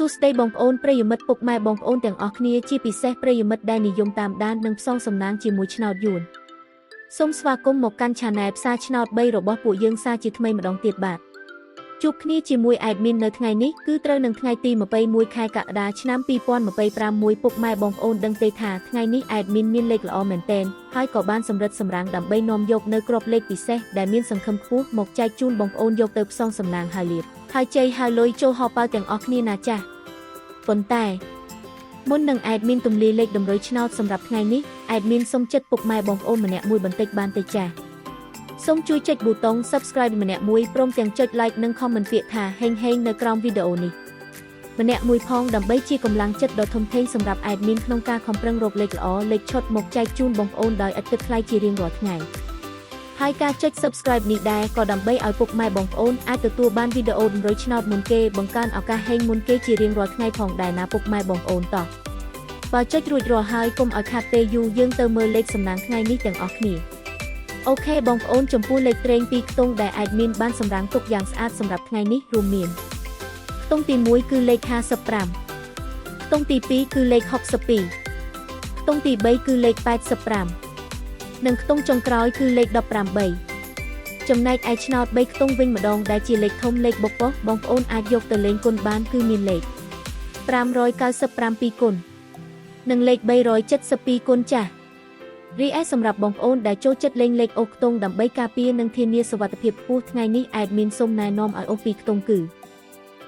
សួស្តីបងប្អូនប្រិយមិត្តពុកម៉ែបងប្អូនទាំងអស់គ្នាជាពិសេសប្រិយមិត្តដែលនិយមតាមដាននិងផ្សងសំណាងជាមួយឆ្នោតយួនសូមស្វាគមន៍មកកាន់ Channel ផ្សារឆ្នោត3របស់ពួកយើងសាជាថ្មីម្ដងទៀតបាទជួបគ្នាជាមួយ admin នៅថ្ងៃនេះគឺត្រូវនឹងថ្ងៃទី21ខែកក្កដាឆ្នាំ2025មួយពុកម៉ែបងប្អូនដឹងទេថាថ្ងៃនេះ admin មានលេខល្អមែនទែនហើយក៏បានសម្រិតសម្រាំងដើម្បីនាំយកនៅគ្រាប់លេខពិសេសដែលមានសង្ឃឹមខ្ពស់មកចែកជូនបងប្អូនយកទៅផ្សងសំណាងហើយលៀបហើយជ័យហើយលុយចូលហោប៉ៅទាំងអស់គ្នាណាចាស់ប៉ុន្តែមុននឹង admin ទម្លាយលេខតម្រុយឆ្នោតសម្រាប់ថ្ងៃនេះ admin សូមចិត្តពុកម៉ែបងប្អូនម្នាក់មួយបន្តិចបានទេចាស់សូមជួយចុចប៊ូតុង Subscribe ម្នាក់មួយព្រមទាំងចុច Like និង Comment ពាក្យថាហេងហេងនៅក្រោមវីដេអូនេះម្នាក់មួយផងដើម្បីជាកម្លាំងចិត្តដ៏ធំធេងសម្រាប់ admin ក្នុងការខំប្រឹងរកលេខល្អលេខឈុតមកចែកជូនបងប្អូនដោយឥតគិតថ្លៃជារៀងរាល់ថ្ងៃហើយការចុច Subscribe នេះដែរក៏ដើម្បីឲ្យពុកម៉ែបងប្អូនអាចទទួលបានវីដេអូតម្រុយឆ្នោតមុនគេបង្កើនឱកាសហេងមុនគេជារៀងរាល់ថ្ងៃផងដែរណាពុកម៉ែបងប្អូនតោះបើចុចរួចរាល់ហើយកុំឲ្យខាតពេលយូរយើងទៅមើលលេខសំណាងថ្ងៃនេះទាំងអស់គ្នាOK បងប្អូនចំពោះលេខត្រេងពីរខ្ទង់ដែល admin បានសម្រាំងទុកយ៉ាងស្អាតសម្រាប់ថ្ងៃនេះរួមមានខ្ទង់ទី1គឺលេខ55ខ្ទង់ទី2គឺលេខ62ខ្ទង់ទី3គឺលេខ85និងខ្ទង់ចុងក្រោយគឺលេខ18ចំណែកឯឆ្នោត3ខ្ទង់វិញម្ដងដែលជាលេខធំលេខបុកប៉ុស្បងប្អូនអាចយកទៅលេងគុណបានគឺមានលេខ597គុណនិងលេខ372គុណចាស់រីឯសម្រាប់បងប្អូនដែលចូលចិត្តលេងលេខអូសខ្ទង់ដើម្បីការពារនិងធានាសុវត្ថិភាពខ្ពស់ថ្ងៃនេះ admin សូមណែនាំឲ្យអូសពីរខ្ទង់គឺ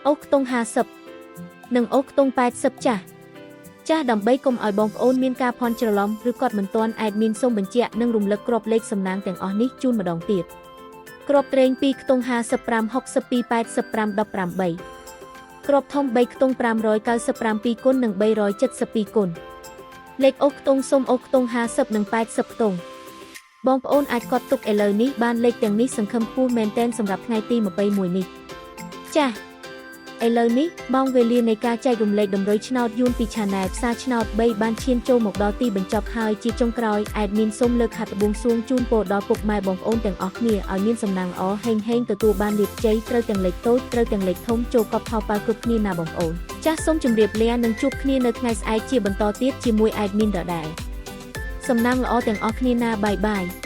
អូសខ្ទង់50និងអូសខ្ទង់80ចាស់ចាស់ដើម្បីកុំឲ្យបងប្អូនមានការភ័ន្តច្រឡំឬគាត់មិនទាន់ admin សូមបញ្ជាក់និងរំលឹកគ្រាប់លេខសំណាងទាំងអស់នេះជូនម្ដងទៀតគ្រាប់ត្រេង2ខ្ទង់55 62 85 18គ្រាប់ធំ3ខ្ទង់597គុណនិង372គុណលេខអូសខ្ទង់សូមអូសខ្ទង់50និង80ខ្ទង់បងប្អូនអាចកត់ទុកឥឡូវនេះបានលេខទាំងនេះសង្ឃឹមខ្ពស់មែនទែនសម្រាប់ថ្ងៃទី21នេះចាស់ឥឡូវនេះម៉ោងវេលានៃការចែករំលែកតម្រុយឆ្នោតយួនពី Channel ផ្សារឆ្នោត3បានឈានចូលមកដល់ទីបញ្ចប់ហើយជាចុងក្រោយ admin សូមលើកហត្ថបួងសួងជូនពរដល់ពុកម៉ែបងប្អូនទាំងអស់គ្នាឲ្យមានសំណាងល្អហេងហេងទទួលបានលាភជ័យត្រូវទាំងលេខតូចត្រូវទាំងលេខធំចូលកប់ថោប៉ៅគ្រប់គ្នាណាបងប្អូនចាសសូមជម្រាបលានិងជួបគ្នានៅថ្ងៃស្អែកជាបន្តទៀតជាមួយ admin ដដែលសំណាងល្អទាំងអស់គ្នាណាbye bye។